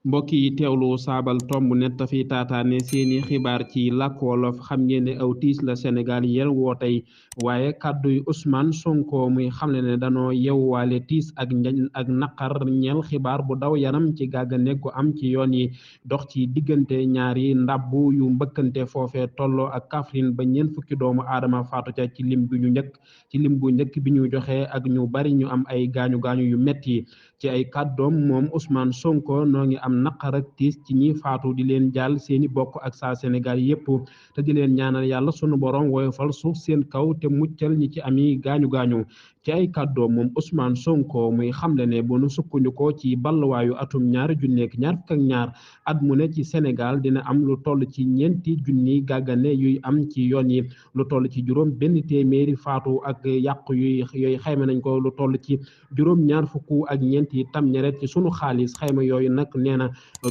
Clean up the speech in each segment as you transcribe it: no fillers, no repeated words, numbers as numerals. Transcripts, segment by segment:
mbokk yi teewlu saabal tomb net fi taataane seeni xibaar ci làkk wolof. xam ngeen ne aw tiis la Sénégal yel woo tey waaye kàdduy Ousmane Sonko muy xamle ne danoo yewwaale tiis ak njañ ak naqar ñeel xibaar bu daw yaram ci gàggane gu am ci yoon yi dox ci diggante ñaari ndàbbu yu mbëkkante foofe tolloo ak Kaffrine ba ñeent fukki doomu aadama faatu ca ci lim bi ñu njëkk ci lim bu njëkk bi ñu joxe ak ñu bari ñu am ay gaañu gaañu yu metti ci ay kàddoom moom Ousmane Sonko noo ngi am naqar ak tiis ci ñi faatu di leen jaal seeni bokk ak saa Sénégal yépp te di leen ñaanal yàlla sunu borom woyofal suuf seen kaw te muccal ñi ci ami gaañu gaañu ci ay kàddoom moom Ousmane Sonko muy xamle ne bu nu sukkandikoo ci balluwaayu atum ñaari junneek ñaar fukk ak ñaar at mu ne ci Sénégal dina am lu toll ci ñeenti junni gàggane yuy am ci yoon yi lu toll ci juróom benn téeméeri faatu ak yàqu yooyu xayma nañ ko lu toll ci juróom ñaar fukk ak ñeenti tamñaret ci sunu xaalis xayma yooyu nag nee na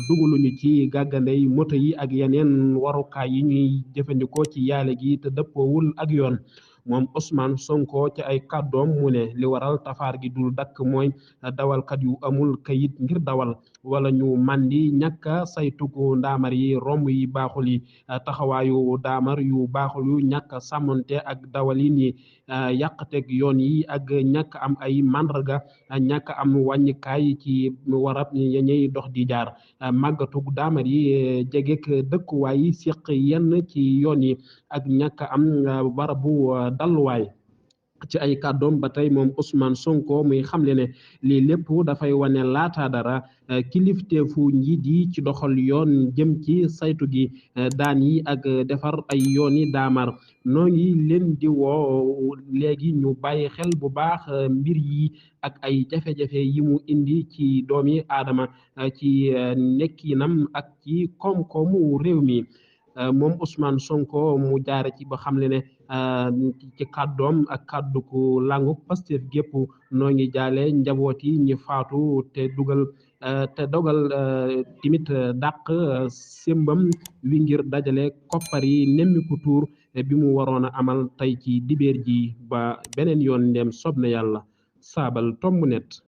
dugaluñu ci gàggandey moto yi ak yeneen warukaay yi ñuy jëfandikoo ci yaale gi te dëppoowul ak yoon moom Ousmane Sonko ci ay kàddoom mu ne li waral tafaar gi dul dakk mooy dawalkat yu amul kayit ngir dawal wala ñu màndi ñàkk a saytugu ndaamar yi romb yi baaxul yi taxawaayu daamar yu baaxul yu ñàkk a sàmmonte ak dawalin yi yàqteg yoon yi ak ñàkk am ay màndarga ñàkk am wàññikaay ci warab ya ñuy dox di jaar màggatug daamar yi jegek dëkkuwaay yi séq yenn ci yoon yi ak ñàkk am barabu dalluwaay ci ay kàddoom ba tey moom Ousmane Sonko muy xamle ne lii lépp dafay wane laata dara kilifteefu njiit yi ci doxal yoon jëm ci saytu gi daan yi ak defar ay yooni daamar noo ngi leen di woo léegi ñu bàyyi xel bu baax mbir yi ak ay jafe-jafe yi mu indi ci doomi aadama ci nekkinam ak ci koom-koomu réew mi moom Ousmane Sonko mu jaare ci ba xamle ne ci kàddoom ak kàddu ku langu Pastef gépp noo ngi jaale njaboot yi ñi faatu te dogal timit dàq sémbam wi ngir dajale koppar yi nemmiku tuur bi mu waroon a amal tey ci dibeer ji ba beneen yoon ndem sob na yàlla saabal tomb net